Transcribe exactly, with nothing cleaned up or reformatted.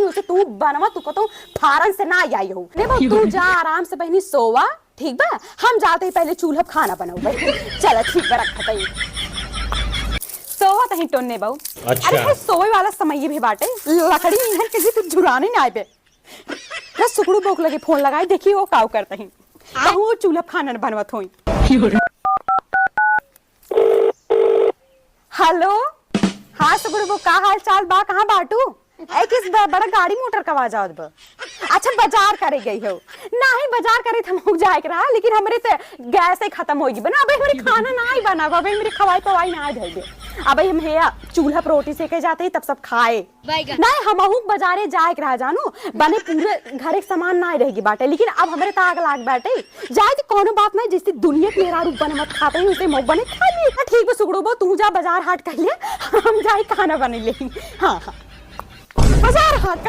उसे तू बनवा, तू कतौ फारन से ना आई हो। ले बहू, तू जा आराम से बहिनी सोवा, ठीक बा? हम जात ही पहिले चूल्हा पे खाना बनउबे। चला ठीक बा, रखत ही। सोवा तही टोन्ने बहू। अच्छा। अरे, है सोवे वाला समय भी बाटे, लकड़ी ईंधन के जी तू झुराने ना आइबे। बस सुगड़ू बहू के लगे फोन लगाई, देखी वो काउ करत ही। कहूँ वो चूल्हा पे खाना न बनवत होई। हेलो, हाँ सुगड़ू बहू, का हाल चाल बा, कहाँ बाटू? ए, किस ब-, बड़ा गाड़ी मोटर का आवाज आवत बा? अच्छा, बाजार करे गई हो? नाही, बाजार करे त हमहू जाए के रहा, लेकिन हमरे त गैस ही खतम होइ गई बा ना। अबे हमरे खाना नाही बना बा, अबे हमरे खवाई पवाई नाही भइल बे। अबे हम हेया चूल्हा पर रोटी सेके जात ही, तब सब खाए। बैगन। नाही, हमहू बाजारे जाए के रहा जानू, बने पूरे घरे के सामान नाही रह गई बाटे, लेकिन अब हमरे त आग लाग बाटे। जाए त कौनो बात नाही, जैसे दुनिया के मेहरारू बनवत खात ही, उसे मऊ बने खा लिए। ठीक बा सुगड़ू बहू, तू जा बाजार हाट कर ले, हम जाए खाना बने ले। हाँ, हाँ। बाजार हाट